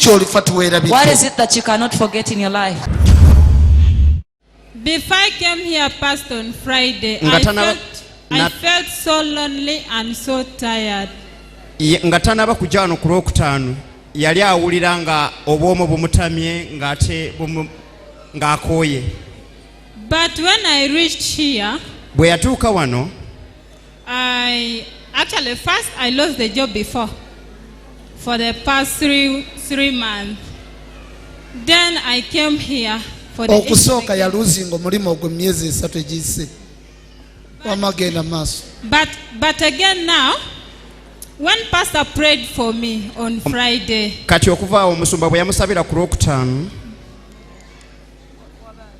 Kyolifa What teweerabidde? is it that you cannot forget in your life? Before I came here, Pastor, on Friday, Nga I tanaba- felt, I na- felt so lonely and so tired. Nga tanaba kujja wano ku lwokutaano, yali awulira nga obwomu bumutamye, ng'ate ng'akooye. But when I reached here, Bwe yatuuka wano, I actually first I lost the job before for the past 3 months. Then I came here for the Okusooka yaluzinga omulimu ogwo emyezi 3 egiyise. Wamagenda maaso. But again now, when Pastor prayed for me on Friday, Kati okuva awo omusumba bwe yamusabira ku lwokutaano,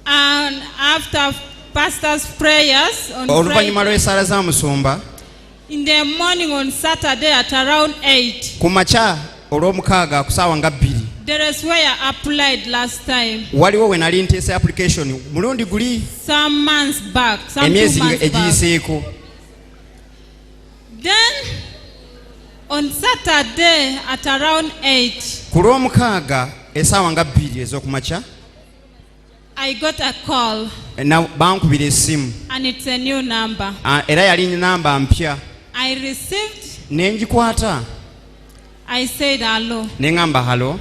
and after Pastor's prayers on oluvannyuma Friday, lw'essaala za musumba, in the morning on Saturday at around 8, ku makya olw'omukaaga ku saawa nga 2, there is where I applied last time, waliwo we nali nteesa application mulundi guli, some months back, some 2 emyezi months back. egiyiseeko. Then on Saturday at around 8, Ku lwomukaaga essaawa nga 2 ez'okumakya, I got a call bankubira essimu, and it's a new number. Ah, era yali namba mpya. I received, Ne ngikwata. I said hello. Ne ŋŋamba hello.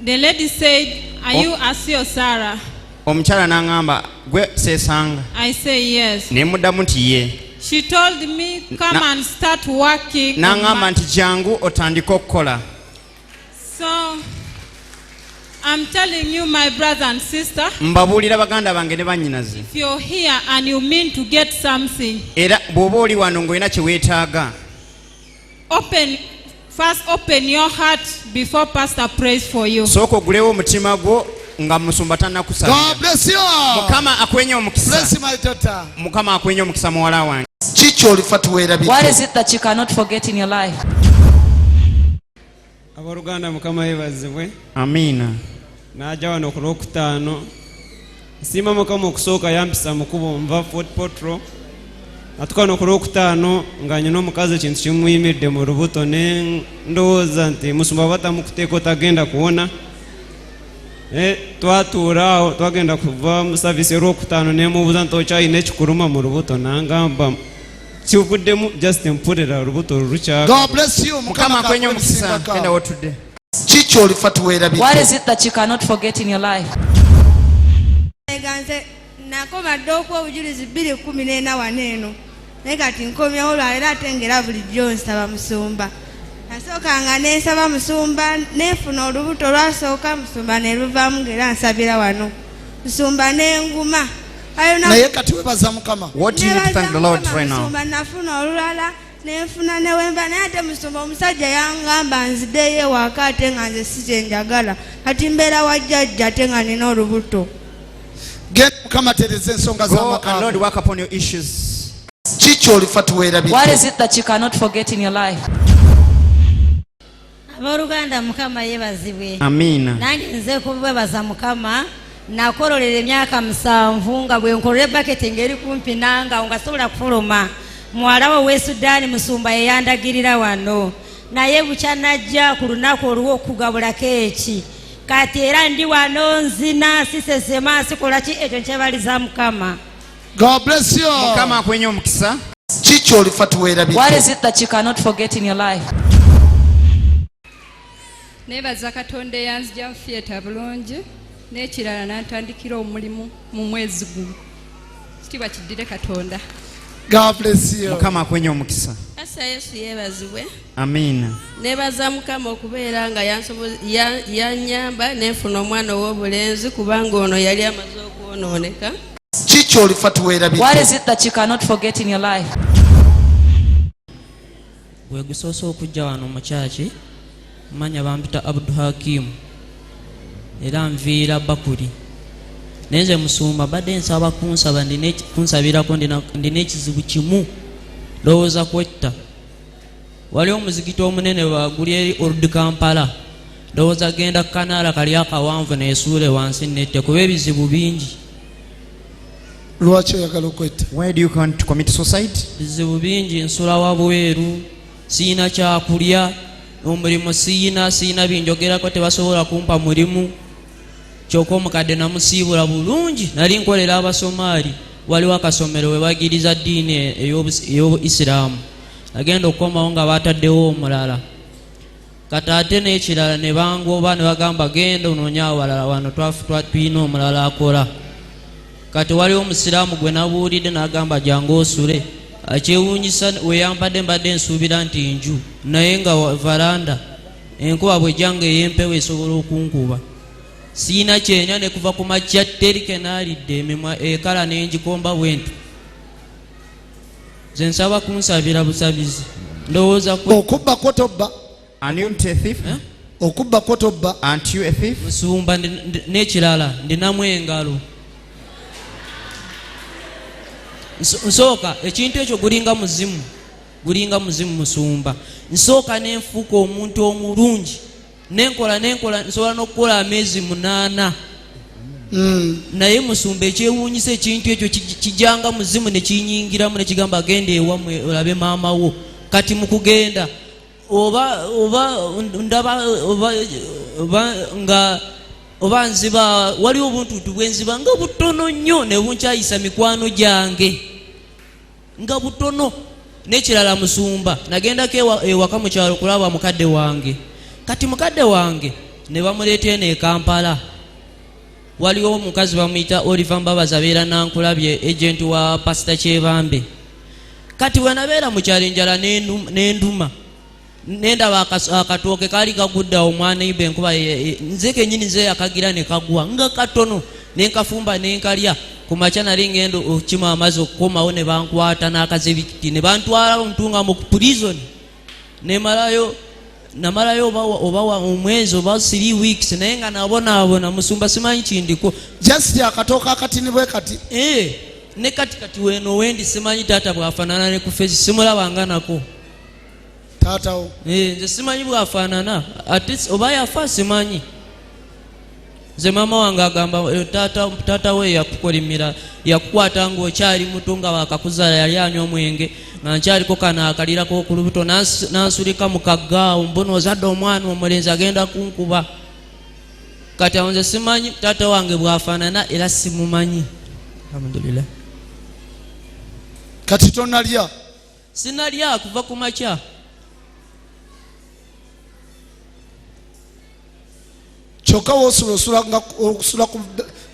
The lady said, "Are Oh. you Asio Sarah?" Omukyala n'aŋŋamba, "Gwe seesanga?" I say yes. Ne muddamu nti ye. She told me, "Come and start working on N'aŋŋamba Monday." nti jangu otandike okukola. So I'm telling you, my brother and sister, Mbabuulira baganda bange ne bannyinaze, if you're here and you mean to get something, era bw'oba oli wano ng'olina kye weetaaga, open first open your heart before Pastor prays for you. Sooka ogulewo omutima gwo nga musumba God tannakusabira. bless you. Mukama akwenye omukisa. Bless my daughter. Mukama akwenye omukisa muwala wange. Ki kyolifa What teweerabidde? is it that you cannot forget in your life? Abooluganda, Mukama yeebazibwe. Amiina. N'ajja wano ku lwokutaano. Nsiima Mukama, okusooka yampisa mukubo nva Fort Portal. Natuka wano ku lwokutaano nga nyina omukazi ekintu kimuyimiridde mu lubuto, ne ndowooza nti musumba batamukuteeka otagenda kuwona. Twatuula awo, twagenda kuva mu service olwokutaano, nemubuuza nti okyalina ekikuluma mu lubuto? Nangamba kivuddemu, just mpulira olubuto lukyaka. God bless you. Mukama akwenye omukisa, genda wotudde. Ki kyolifa What teweerabidde? is it that you cannot forget in your life? Ega nze nakoma dda okuwa obujulizi 2014 wano eno, naye kati nkomyewo lwaleero ate ngera bulijjo nsaba musumba. Nasookanga nensaba musumba, nenfuna olubuto lwasooka musumba ne luvaamu, ngera nsabira wano musumba nenguma. Naye kati webaza Mukama. What do you need to thank the Lord right now? Musumba, nafuna olulala nenfuna newemba, naye ate musumba omusajja yangamba nzideyo ewaka, ate nga nze si kyenjagala. Kati mbeera wa jjajja ate nga nina olubuto. Genda, Mukama tereza ensonga Go z'amaka. and Lord work upon your issues. Ki kyolifa What teweerabidde? is it that you cannot forget in your life? Abooluganda, Mukama yeebazibwe. Amiina. Nange nze kwebaza Mukama. Nakololera emyaka 7 nga bwe nkolera ebaketi ng'eri kumpi nange awo nga sobola kufuluma. Muwala we ow'e Sudaani, musumba yeyandagirira wano, naye bukya najja ku lunaku olw'okugabula keeki, kati era ndi wano nzina, sisesema, sikola ki, ekyo nkyebaliza Mukama. God bless you. Mukama akwenye omukisa. Ki kyolifa What teweerabidde? is it that you cannot forget in your life? Neebaza Katonda eyanzija mu theatre bulungi, n'ekirala n'antandikira omulimu mu mwezi guno. Kitiibwa kiddire Katonda. God bless you. Mukama akwenye omukisa. Asa Yesu yeebazibwe. Amiina. Neebaza Mukama okubeera nga yannyamba nenfuna omwana ow'obulenzi, kubanga ono yali amaze okwonooneka. Ki kyolifa What teweerabidde? is it that you cannot forget in your life? Gwe gusoose okujja wano mu kyaki manya bampita Abdu Hakimu, era nviira Bakuli. Naye nze musumba badde nsaba kunsaba kunsabirako, ndina ekizibu kimu, ndowooza kwetta. Waliwo omuzigiti omunene baguli eri Old Kampala, ndowooza genda kanaala kali akawanvu neesuule wansi nette, kuba ebizibu bingi. Lwaki oyagala okwetta? Why do you want to commit suicide? Bizibu bingi, nsula wabweru, siina kyakulya. Omulimu siyina, siyina binjogerako, tebasobola kumpa mulimu. Kyokka omukadde namusiibula bulungi. Nali nkolera Abasomaali, waliwo akasomero we bagiriza ddiini ey'Obuisiraamu. Nagenda okukomawo nga bataddewo omulala. Kati ate n'ekirala ne bangoba ne bagamba genda onoonye abalala, wano tulina omulala akola. Kati waliwo omusiraamu gwe nabuulidde n'agamba jangu osule. Ekyewuunyisa we yampadde mbadde nsuubira nti nju, naye nga varanda enkuba bw'ejja nga ey'empewo esobola okunkuba. Siyina kyenya ne kuva ku makya teri ke naalidde, emimwa ekala ne ngikomba bwe nti. Nze nsaba kunsabira busabizi. Ndowooza ku Okubba kwo tobba. Are you not a thief? Eh? Okubba kwo tobba. Aren't you a thief? Musumba, n'ekirala ndinamu engalo. Nsooka ekintu ekyo gulinga muzimu, gulinga muzimu musumba. Nsooka ne nfuuka omuntu omulungi, nenkola nenkola, nsobola n'okukola ameezi 8. Naye musumba ekyewuunyisa ekintu ekyo kijanga muzimu ne kinyingiramu ne kigamba genda ewammwe olabe maama wo. Kati mu kugenda oba, oba ndaba, oba, oba nga, oba nziba, waliwo obuntuntu bwe nziba nga butono nnyo ne bunkyayisa mikwano gyange nga butono. N'ekirala musumba, nagendako ewaka mu kyalo kulaba mukadde wange. Kati mukadde wange ne bamuleeta eno e Kampala. Waliwo omukazi bamuyita Oliver Mbabazi, abeera Nankulabye, agent wa Pastor Kyebambe. Kati bwe nabeera mu kyalo enjala n'enduma, nendaba akatooke kaali kagudde awo omwana ibe enkuba nze kennyini nze yakagira ne kagwa nga katono, ne nkafumba ne nkalya. Ku makya nali ngenda okukima amazzi okukomawo ne bankwata n'akazibikiti ne bantwala ntunga mu prison. Nemalayo, namalayo oba omwezi oba 3 weeks, naye nga nabonaabona musumba, simanyi kindiko. Just akatooke akatini bwe kati. Ne kati kati weno wendi simanyi taata bw'afaanana ne ku face simulabanga nako. Taatawo. Nze simanyi bw'afaanana, ate oba yafa simanyi. Nze maama wange agamba, taata we yakukolimira, yakukwata ng'okyali muto nga bakakuzaala, yali anywa omwenge nga nkyaliko kano akalirako ku lubuto, n'ansulika mu kaggaawo, mbona ozadde omwana omulenzi agenda kunkuba. Kati awo nze simanyi taata wange bw'afaanana era simumanyi. Alhamdulillah. Kati tonalya? Sinalya kuva ku makya. Kyokka woosula, osula nga osula ku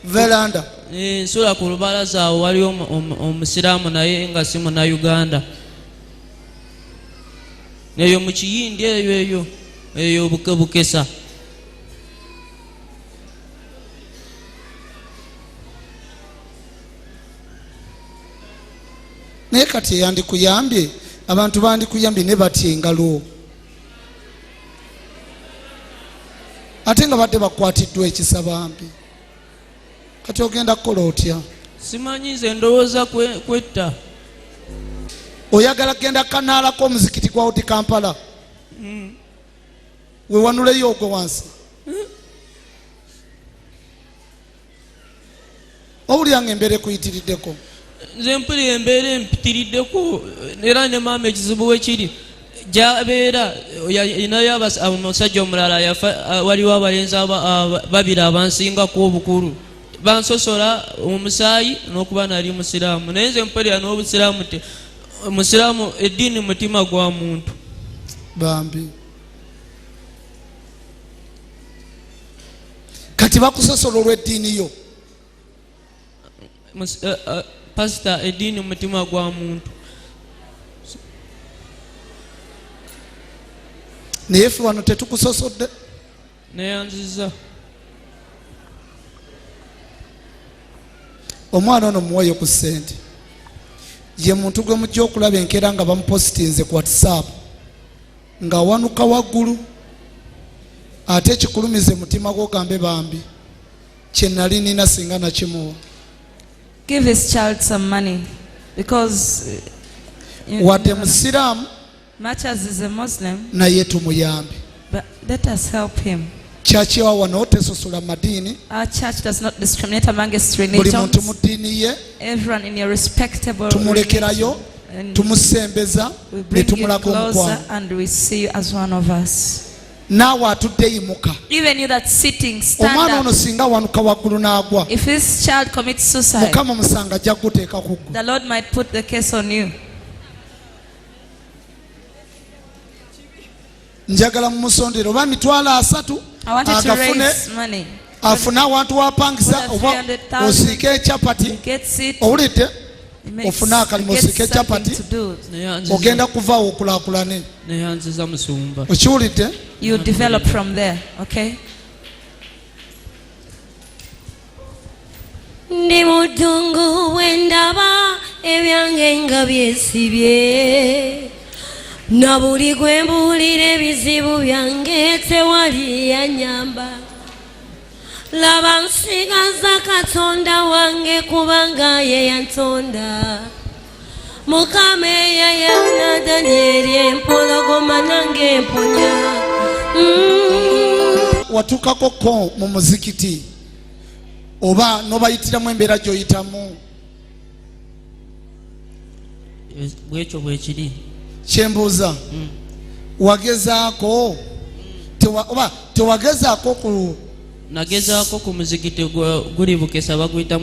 veranda? Nsula ku lubalaza awo, waliwo omusiraamu naye nga si munnayuganda. Eyo mu Kiyindi eyo, eyo, eyo Bukesa. Naye kati eyandikuyambye, abantu bandikuyambye ne batya engalo, ate nga badde bakwatiddwa ekisa bambi. Kati ogenda kukola otya? Simanyi, nze ndowooza kwetta. Oyagala kugenda kanaalako omuzikiti gwa Odi Kampala? Wewanuleyo ogwe wansi. Owulira nga embeera ekuyitiriddeko? Nze mpulira embeera empitiriddeko, era ne maama ekizibu we kiri gyabeera inayo omusajja omulala yafa, waliwo abalenzi babiri abansingako obukulu, bansosola omusaayi n'okuba nali musiraamu, naye nze mpulira n'obusiraamu te musiraamu, eddiini mutima gwa muntu. Bambi. Kati bakusosola olw'eddiini yo? Pastor, eddiini mutima gwa muntu. Naye ffe wano tetukusosodde. Neyanziza. Omwana ono muweeyo ku ssente. Ye muntu gwe mujja okulaba enkeera nga bamupositinze ku WhatsApp ng'awanuka waggulu, ate kikulumize mutima gwo, gambe bambi kye nali nina singa nakimuwa. Give this child some money because you wadde musiraamu, much as he's a Muslim, naye tumuyambe. but let us help him. Church wa wano tesosola madiini. Our church does not discriminate among its Buli muntu religions. mu ddiini ye Everyone in your respectable tumulekerayo religion. And Tumusembeza we ne bring you tumulaga closer omukwano. and we see you as one of us. Naawe atudde yimuka. Even you that's sitting, stand Omwana ono up. singa awanuka waggulu n'agwa, If this child commits suicide, Mukama omusango ajja kuguteeka ku ggwe. the Lord might put the case on you. Njagala mumusondere oba 300,000 I want you to agafune raise money. afune awantu wapangisa Put a oba 300,000. osiike ekyapati. He gets it. Owulidde? He makes, Ofune akalimu he gets osiike something ekyapati. to do. Ogenda kuvaawo okulaakulane. Neyanziza musumba. Okiwulidde? You develop from there, okay? Ndi muddungu bwe ndaba ebyange nga byesibye na buli gwe mbuulira ebizibu byange tewali yanyamba laba nsigaza Katonda wange kubanga ye yantonda Mukama eyayawula Danyeri empologoma nange emponya. Watuukako ko mu muzikiti oba n'obayitiramu embeera gy'oyitamu? Bwekyo bwekiri. Kyembuuza, wagezaako oba tewagezaako ku Nagezaako ku muzikiti guli Bukesa baguyita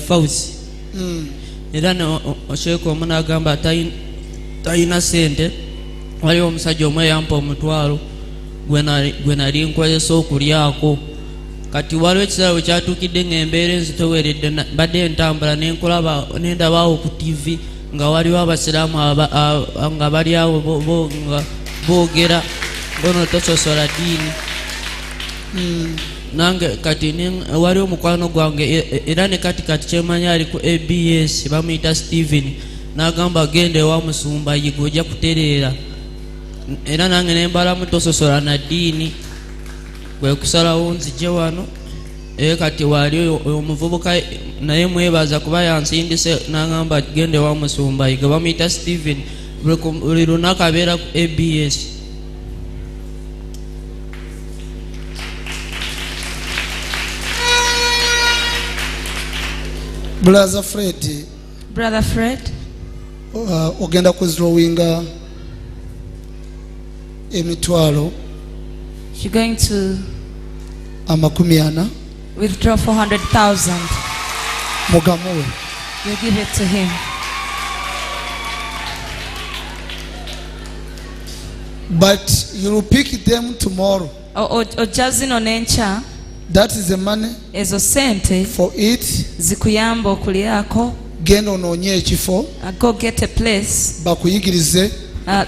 Fausi. Era osheeka omu n'agamba talina ssente. Waliwo omusajja omu eyampa 50 gwe nali nkozesa okulyako. Kati waliwo ekiseera bwe kyatuukidde ng'embeera enzitoweredde, mbadde ntambula nenkulaba nendabaawo ku TV nga waliwo abasiraamu nga bali awo nga boogera bono tososola ddiini. Nange kati waliwo omukwano gwange era ne kati kati kyemanyi ali ku ABS bamuyita Steven, n'agamba genda ewa musumba Yiga ojja kutereera. Era nange ne mbalamu tososola na ddiini, kwe kusalawo nzije wano. Era kati wali oyo omuvubuka naye mwebaza kuba yansindise n'agamba genda ewa musumba Yiga, bamuyita Steven, buli lunaku abeera ku ABS. Brother Fred. Brother Fred. Ogenda kuzirowinga emitwalo You're going to 40. withdraw 400,000. Mugamuwe. You give it to him. But you will pick them tomorrow. Ojja zino n'enkya. That is the money Ezo sente for it. zikuyamba okulyako. Genda onoonye ekifo. Go get a place. Bakuyigirize.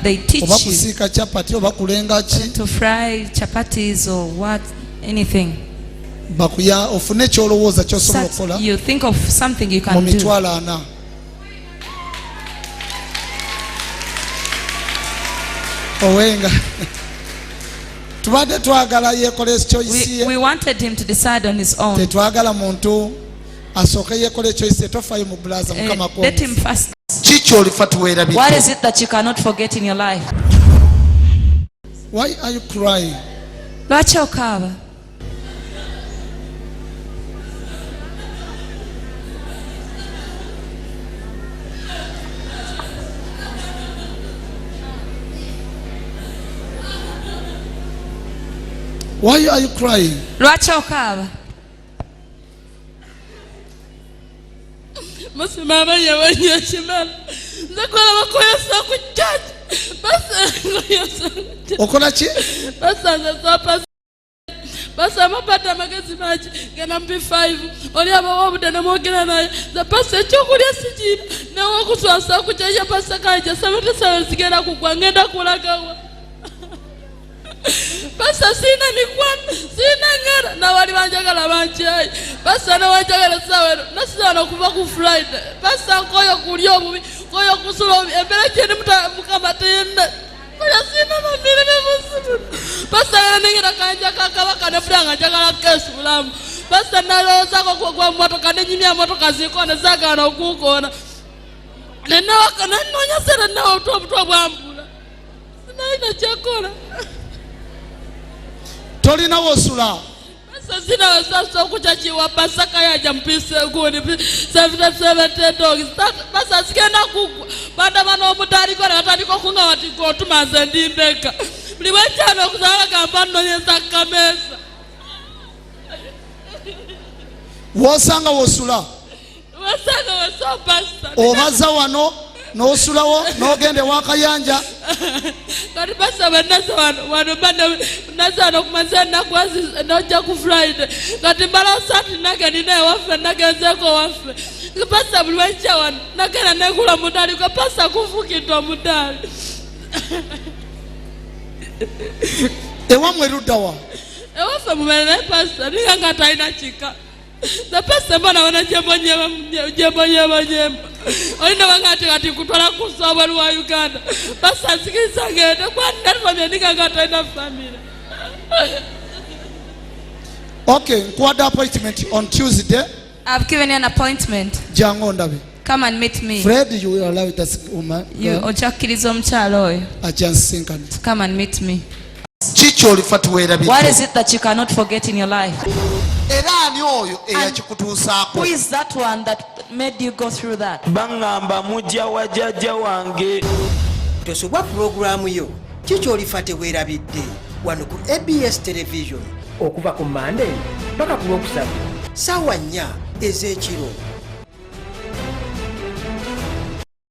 They teach Oba you kusiika chapati oba kulenga ki. to fry chapatis or what, anything. Bakuya ofune ky'olowooza ky'osobola okukola You think of something you mu can do. 400,000. Owenga. Tubadde twagala yeekole choice ye. We wanted him to decide on his own. Tetwagala muntu asooke yeekole choice ye, tofaayo mu bulaza Mukama Let him akwongeze. first. Kiki olifa tuweerabidde? What is it that you cannot forget in your life? Why are you crying? Lwaki okaaba? Why are you crying? Lwaki okaaba? Musima abanya banyakimala. Nze kulaba koyosa ku church. Basanze koyosa ku church. Okola ki? Basanze sapa. Basaba pata amagezi mangi genda mu B5 oli abawa obudde ne mwogera naye. Nze pasa ekyokulya sikiina nawe okuswasa ku kyekya pasa kanja 77 zigenda kugwa ngenda kulagawa. Pasa sirina mikwano sirina ngera n'abali banjagala bankyayi. Pasa n'abanjagala essaawa eno nasiza okuva ku Friday. Pasa nkooye okulya obubi nkooye okusula obubi embeera gyeri Mukama teyina. Oya sirina na mirimu muzibu. Pasa era nengera kanja ka kabaka ne mpulira nga njagala keesi bulamu. Pasa nalowoozaako okugwa mu mmotoka ne nnyimya mmotoka zikoone zaagaana okunkoona. Ne nawaka ne nnoonya ssente nawe obutwa bwambula. Sinalina kyakola. Tolina w'osula? Sasina sasa okukya kiwa pasaka yaja mpise gundi 77 basa sigenda kugwa banda bano omutaliko ne batandika okunga bati gotuma nze ndi mbeka buli bwekyano okusaba bagamba nnonyeza kameeza. Wosanga wosula. Wasanga wasa pasta. Obaza wano n'osulawo n'ogenda ewa Kayanja. Kati pasta bwe nazza wano, wano mba nazza wano okumaze ennaku nojja ku Friday. Kati mbala saati nange nina ewaffe, nagenzeeko ewaffe. Pasta buli lwejja wano, nagenda negula omudaali gwe pasta gufukidde omudaali. Ewammwe ludda wa? Ewaffe mubere naye pasta, ninga nga talina kika. The pastor mbona wana jembo nyema, jembo nyema, jembo. Olina wangati kati kutwala kusaba wali wa Uganda. Pastor sikiriza ngende, kwa nani family ninga nga talina family. Okay, nkuwadde appointment on Tuesday. I've given you an appointment. Jangu ondabe. Come and meet me. Fred, you will allow that woman. You ojja kukkiriza omukyala oyo. Ajja nsinkane. To come and meet me. Kiki olifa tuweerabidde? What is it that you cannot forget in your life? Era ani oyo eyakikutuusaako? Who is that one that made you go through that? Baŋŋamba mujja wa jjajja wange. Tosubwa pulogulaamu yo Kiki Olifa Teweerabidde wano ku ABS Television okuva ku Mande paka ku Lwokusatu ssaawa 4 ez'ekiro.